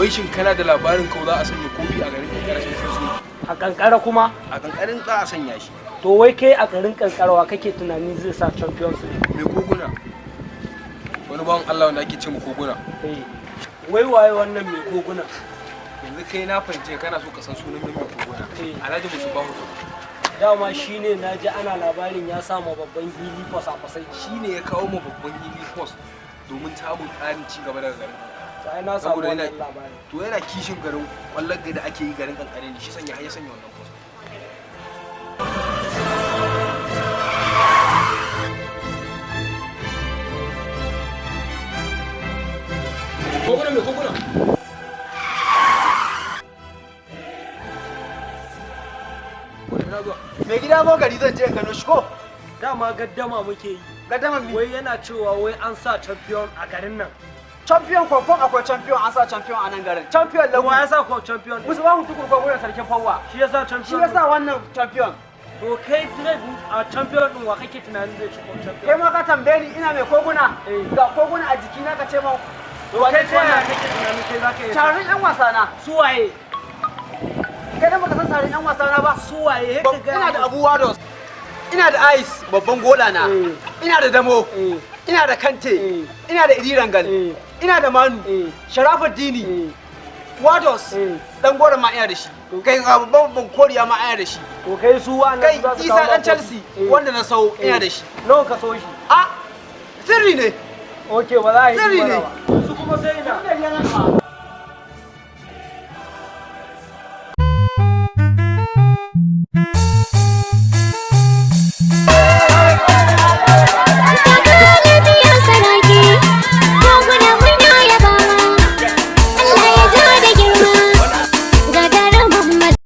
Wai shin kana da labarin kau za a sanya kofi a garin Kankara sun so? A Kankara kuma? A Kankarin za a sanya shi. To, wai kai a garin Kankarawa kake tunani zai sa Champions League? Mai koguna, wani bawan Allah wanda ake ce mu koguna. Eh. Wai waye wannan mai koguna? Yanzu kai na fahimce kana so ka san sunan mai koguna. Eh. Alhaji Musubahu. Dama shine na ji ana labarin ya sama babban hili kwasa-kwasai. Shine ya kawo mu babban hili post domin samun ƙarin ci gaba daga garin Kankara. To, ai na samu Saboda wannan labarin. To, yana kishin garin, kwallon da ake yi garin Kankare ne shi sanya har ya sanya wannan post. Koguna, mai koguna. Ina zuwa. Mai gida, zo gari, zan je in gano shi ko? Dama gaddama muke yi. Gaddaman mi? Wai yana cewa wai an sa champion a garin nan. Champion kwamfan, akwai champion, an sa champion a nan garin. Champion lagu. Wa ya sa ko champion din? Musu ba hutu kurkwa wurin sarkin fawwa. Shi ya sa champion Shi ya sa wannan champion. To, kai direct a champion din, wa kake tunanin zai ci ko champion? Kai ma ka tambaye ni, ina mai koguna. Eh. Ga koguna a jikina, ka ce ma. To, kai ta yaya kake tunanin kai zaka iya? Tarin yan wasa na. Su waye? Kai dan baka san tarin yan wasa na ba. Su waye? Ka ga. Ina da Abu Wados. Ina da Ice, babban gola na. Eh. Ina da Damo. Eh. Ina da Kante. Eh. Ina da Idirangal. Eh. Ina da Manu. Eh. Sharafuddini. Eh. Wados. Eh. Dan gora ma ina da shi. Kai, ga babban babban koriya ma ina da shi. To, kai su wa'annan Kai su za su Isa kawo dan ma Chelsea kofi? Eh. wanda na sau ina da shi. Nawa ka so shi? A, sirri ne. Okay, ba za a yi Sirri mana ne. ba. Su kuma sai ina.